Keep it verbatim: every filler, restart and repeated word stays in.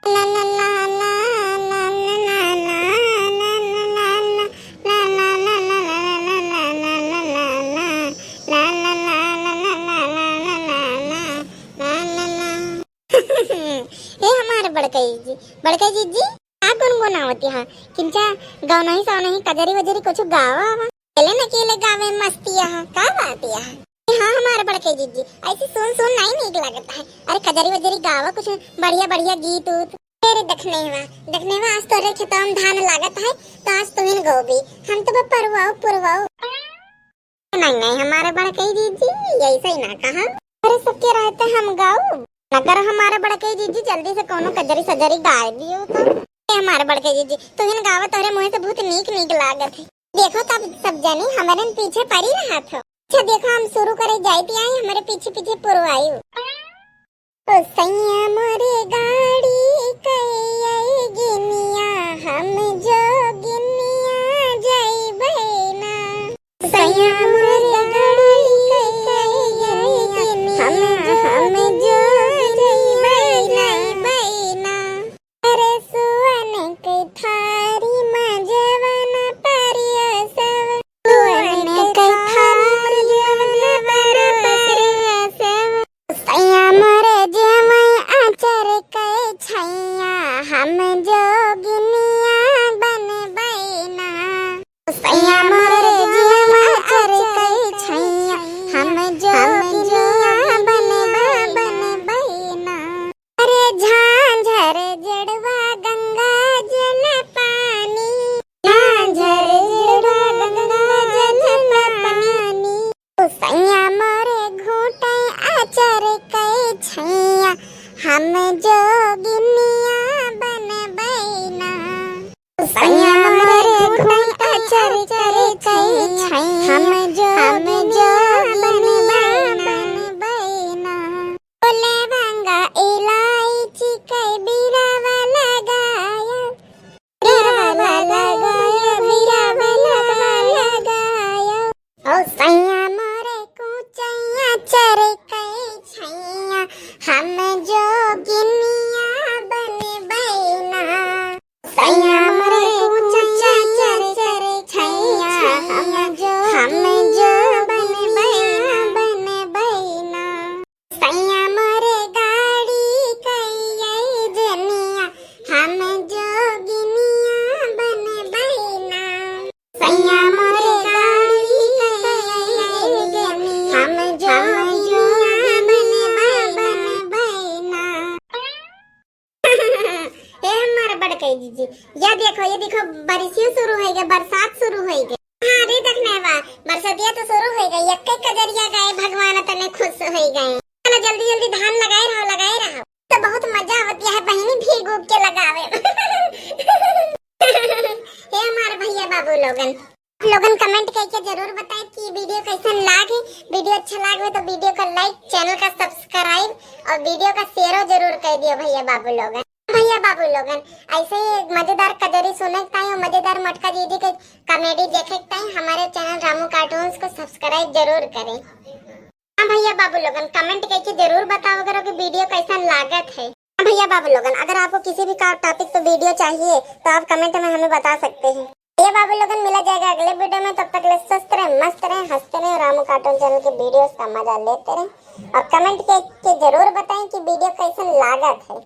हे हमार बड़कई जी, बड़कई जी जी, का गुनगुनावत हा? किंचा गौनही सौनही कजरी वजरी कुछ गावा आवा। अकेले न अकेले गावे मस्ती हा, का बात हा? हाँ हमार बड़कई जी जी, ऐसी सुन सुन नहीं नीक लागत है। अरे कजरी वजरी गावा कुछ बढ़िया बढ़िया गीत उत। अरे दखनेवा, दखनेवा आज तोरे खेतवा में धान लागत है, तो आज तुहिन गोबी, हम तो बस परवाओ पुरवाओ। नहीं नहीं हमार बड़कई जी जी, ऐसा ही ना कहा। अरे सबके रहते हम गाओ, अगर हमार बड़कई जी जी जल्दी से कोनो कजरी सजरी गाय दियो तो। ए हमार बड़कई जी जी, तुहिन गावा तोहरे मुँह से बहुत नीक नीक लागत है। देखो तब सब जनी हमरे पीछे पड़ी रहत हो। अच्छा देखो हम शुरू करे जाइत आई, हमरे पीछे पीछे पुरवाई। ओ सैया मोरे गाड़ी कई आई गिनिया, हम जोगिनिया जइबै ना। सैया मोरे गाड़ी कई आई गिनिया, हम जोगिनिया जइबै ना। अरे सुअन के थारी मा जवन परियसव, सुअन के थारी मा जवन परियसव। सैया मोरे जेवई आचर के छैया, हम जोगिनिया बनबै ना। सैया मोरे जेवई आचर के छैया, हम जोगिनिया बनबै, बनबै ना। अरे झांझर जड़वा गंगा जल पानी, झांझर जड़वा गंगा जल पानी। ओ सैया मोरे घूटे आचर के छैया, हम जोगिनिया बनबै ना। सैया मोरे घूटे आचर के छैया, हम जोगिनिया बनबै ना। ओ लवंगा इलायची के बिरवा लगाया, बिरवा लगाया, बिरवा लगाया। ओ सैया मोरे कूचैया चर के छैया, हम जोगिनिया बनबै ना। सैया मोरे कूचैया चर के छैया, हम जो, हम जो बनबै ना, बनबै ना। सैया मोरे गाड़ी कई आई जनिया, हम जोगिनिया बनबै ना। सैया मोरे गाड़ी कई आई जनिया, हम जोगिनिया बनबै, बनबै ना। ए हमार बड़कई जीजी, या देखो, या देखो, बारिशियो शुरू होइ गए, बरसात शुरू होइ गए। हाँ रे दखनेवा, बरसतिया तो शुरू होइ गए, यक्के कजरिया गाए भगवान तने खुश होइ गए। चलो जल्दी जल्दी धान लगाए रहो, लगाए रहो। तो बहुत मजा आवत है बहिनी भीग उग के लगावे। हे हमार भैया बाबू लोगन, आप लोगन comment करके जरूर बताए कि video कैसन लागे। Video अच्छा लागे तो video का like, channel का subscribe और video का share जरूर कर दियो भैया बाबू लोगन। भैया बाबू लोगन, ऐसे ही मजेदार कजरी सुने के ताई और मजेदार मोटका जीजी के comedy देखे के ताई हमारे channel रामू Cartoons को subscribe जरूर करें। हाँ भैया बाबू लोगन, comment करके जरूर बताओ करो कि video कैसन लागत है। हाँ भैया बाबू लोगन, अगर आपको किसी भी का topic पे video चाहिए तो आप comment में हमें बता सकते हैं। भैया बाबू लोगन, मिला जाएगा अगले video में, तब तक ले स्वस्थ रहें, मस्त रहें, हंसते रहें, रामू Cartoon channel के videos का मजा लेते रहें और comment करके जरूर बताएं कि video कैसन लागत है।